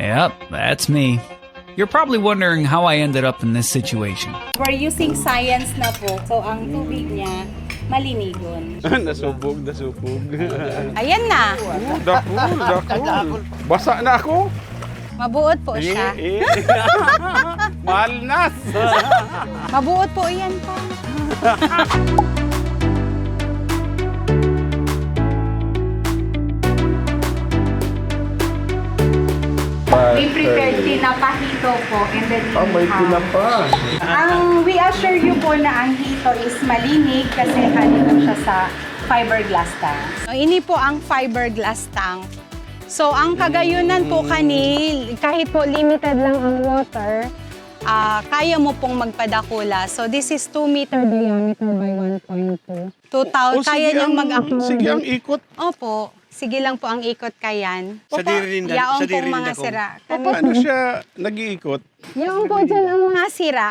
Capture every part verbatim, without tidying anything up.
Yep, that's me. You're probably wondering how I ended up in this situation. We're using science na po, so ang tubig niya, malinigon. Nasubog, nasubog. Ayan na. Oh, dakul, dakul. Basa na ako. Mabuot po siya. Eh, eh. Malnas. Mabuot po yan po. We prepared tinapa hito po, and then Ah, may tinapa. Ang we assure you po na ang hito is malinig kasi hali po siya sa fiberglass tank. So, ini po ang fiberglass tank. So, ang kagayunan po kani, kahit po limited lang ang water, ah, kaya mo pong magpadakula. So, this is two meter diameter by one point two. Total, O, kaya sige niyang ang, mag-accommodate. Sige ang ikot. Opo. Sige lang po ang ikot kayan. Sadiri ninda, Yaon sadiri pong mga ninda ko. Sira. O, paano siya nag-iikot? Yaon po dyan ang mga sira.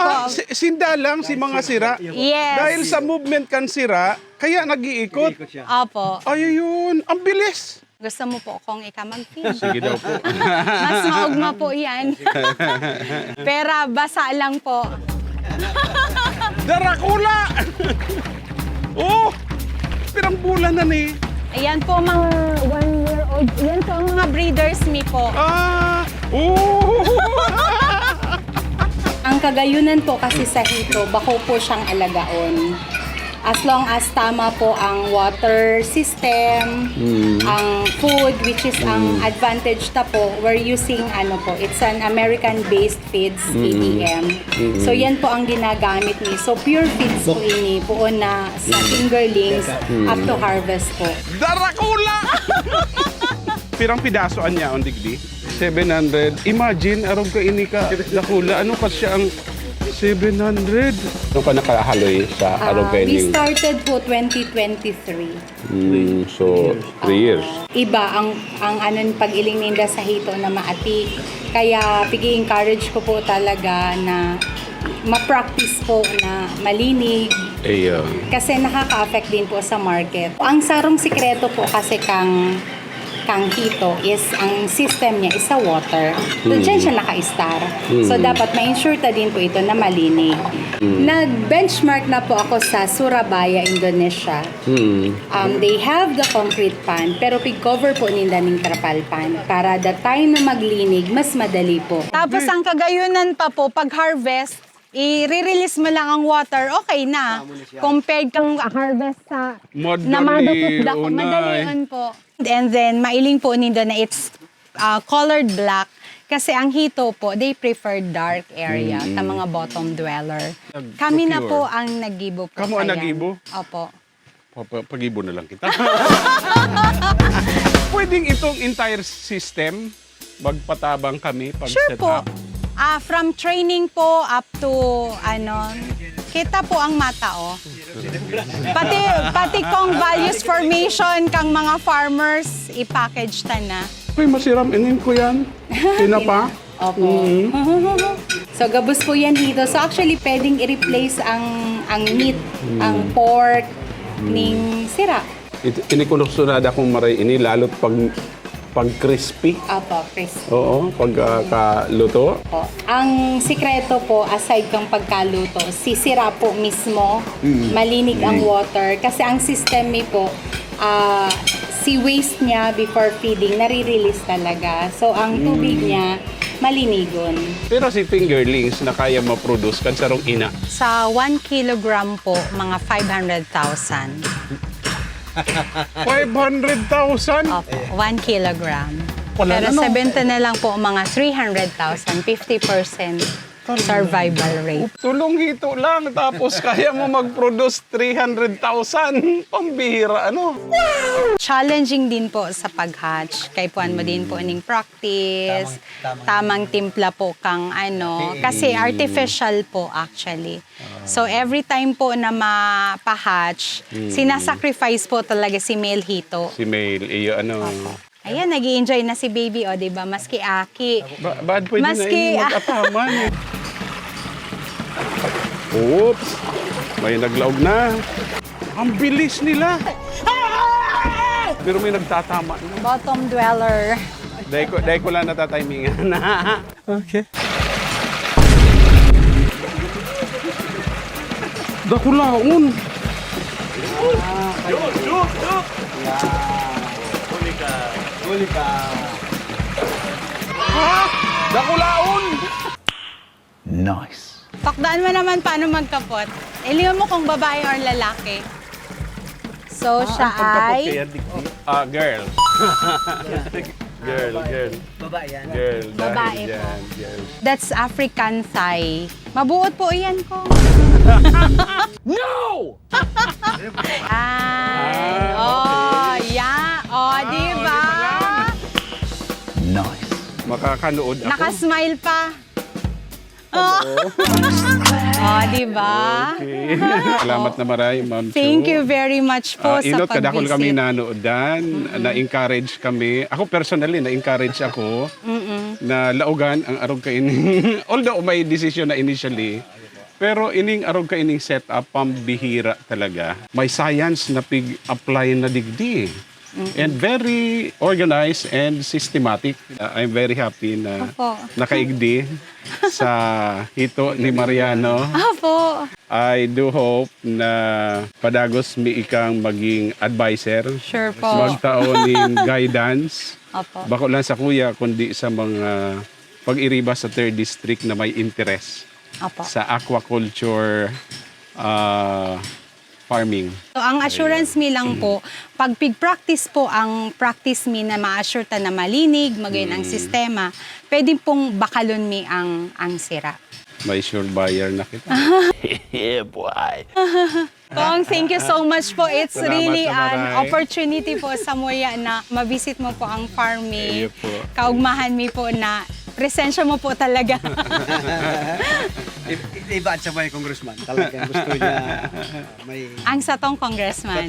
Ah, si-, sinda lang si mga sira? Yes. Dahil sa movement kan sira, kaya nag-iikot? Nag-iikot siya. Opo. Ay, ayun. Ang bilis. Gusto mo po kung ika mag-feed? Sige daw po. Mas maugma po yan. Pera, basa lang po. Darakula! Oh! Pirang bulan na ni. Ayan po, mga one year old. Yan po ang mga breeders mi po. Ah! Oh! Ang kagayunan po kasi sa hito, bako po siyang alagaon. As long as tama po ang water system, Mm. ang food, which is ang Mm. advantage ta po, we're using ano po, it's an American-based feeds, Mm. A D M. Mm. So yan po ang ginagamit ni. So pure feeds po ini, puon na sa Mm. fingerlings Mm. up to harvest po. Darakula! Pirang pidaso an yaon digdi? Seven hundred. Imagine, arog kaini ka dakula. Ano pa siya ang seven hundred? Ano ka nakahaloy sa Ah, arog we kaining? Started po twenty twenty-three. Mm, so, three years. Iba ang, ang ano, pag-iling ninda sa hito na maati. Kaya, pigi-encourage ko po talaga na ma-practice po na malinig. Ay, ah. Kasi nakaka-affect din po sa market. Ang sarong sikreto po kasi kang, kang hito is ang system niya is sa water. So, Mm. diyan siya naka-star. So, Mm. dapat ma-ensure ta din po ito na malinig. Mm. Nag-benchmark na po ako sa Surabaya, Indonesia. Mm. Um, they have the concrete pond, pero pig-cover po ninda ning trapal pond para the time na maglinig, mas madali po. Tapos ang kagayunan pa po, pag harvest, i-release mo lang ang water, okay na. Tama na siya. Compared kang harvest sa Madali, na madukot-dakot, unay. Madali on po. And then, mailing po nindo na it's, ah, colored black kasi ang hito po, they prefer dark area Mm. sa mga bottom dweller. Nag-procure. Kami na po ang naggibo po. Kamo ang kaya. Naggibo? Opo. Pa-, pa-, pag-ibo na lang kita. Pwedeng itong entire system, magpatabang kami pag Sure set po. Up? Ah, from training po up to, ano, kita po ang mata, oh. Pati, pati kung values formation kang mga farmers, i-package ta na. Uy, masiram, inin ko yan. Tinapa? Opo. Mm. So, gabos po yan dito. So, actually, pwedeng i-replace ang, ang meat, Mm. ang pork, Mm. ning sira. It-, ini ko nagsunod akong maray ini, lalo't pag, pag crispy. Opo, crispy. Oo, pag, ah, kaluto. Opo. Ang sikreto po, aside kang pagkaluto, si sira po mismo, Mm. malinig ang Mm. water. Kasi ang system mi po, ah, si waste niya before feeding, nare-release talaga. So, ang tubig Mm. niya, malinigon. Pero si fingerlings na kaya ma-produce kan sarong ina? Sa one kilogram po, mga five hundred thousand. Five hundred thousand? Opo, one kilogram. Wala Pero na, no? Sa benta na lang po, mga three hundred thousand, fifty percent. Survival rate. Tulong hito lang, tapos kaya mo mag-produce three hundred thousand. Pambihira, ano? Challenging din po sa pag-hatch. Kaipuhan mo din po ning practice, Tamang, tamang tamang timpla po kang ano. Kasi Mm. artificial po actually. Ah. So every time po na mapa-hatch, Mm. sinasacrifice po talaga si male hito. Si male, iyo, ano. Opo. Ayan, nag-i-enjoy na si baby, o, di ba? Maski aki. Ba-, bad pwede na Maski ini mag-ataman, eh. Oops! May naglaog na. Ang bilis nila! Pero may nagtatama na. Bottom dweller. Dai ko, dai ko lang natatimingan. Okay. Dakulaon. Shoot, shoot, shoot! Yan. Huli ka. Huli ka. Ha? Dakulaon! Nice. Takdaan mo naman paano magkapot. Ilingon mo kung babae or lalaki. So, siya ay... Ah, girl. Girl, girl. Babae yan. Girl, Babae dahil po. Dyan, girl. That's African Thai. Mabuot po iyan ko. No! Ay, oh, yeah. Oh, di ba? Makakanood ako. Nakasmile pa. Oh. Oh, di ba? Okay. Salamat na maray, Ma'am Chu. Thank you very much po Ah, sa inot, kadakol kami pag-visit. Nanood dan, na-encourage kami. Ako personally, na-encourage ako na laogan ang arog kaining. Although may desisyon na initially, pero ining arog kaining setup, pambihira talaga. May science na pig-apply na digdi. And very organized and systematic. Uh, I'm very happy na Opo. Nakaigdi sa hito ni Mariano. Opo. I do hope na padagos mi ikang maging adviser. Sure po. Magtao nin guidance. Opo. Bako lang sa kuya, kundi sa mga pag-iriba sa third district na may interes Opo. Sa aquaculture ah, farming. So, ang assurance mi lang po, pag pig-practice po ang practice mi na ma-assure ta na malinig, magayon ang sistema, pwede pong bakalon mi ang, ang sira. May sure buyer na kita. Yeah, boy. Kong, thank you so much po. It's Salamat really na an maray. Opportunity po sa muya na ma-visit mo po ang farm mi. Iyo po. Kaugmahan mi po na presensya mo po talaga. I- i- Iba at sa may congressman. Talagang gusto niya uh, may... Ang satong congressman.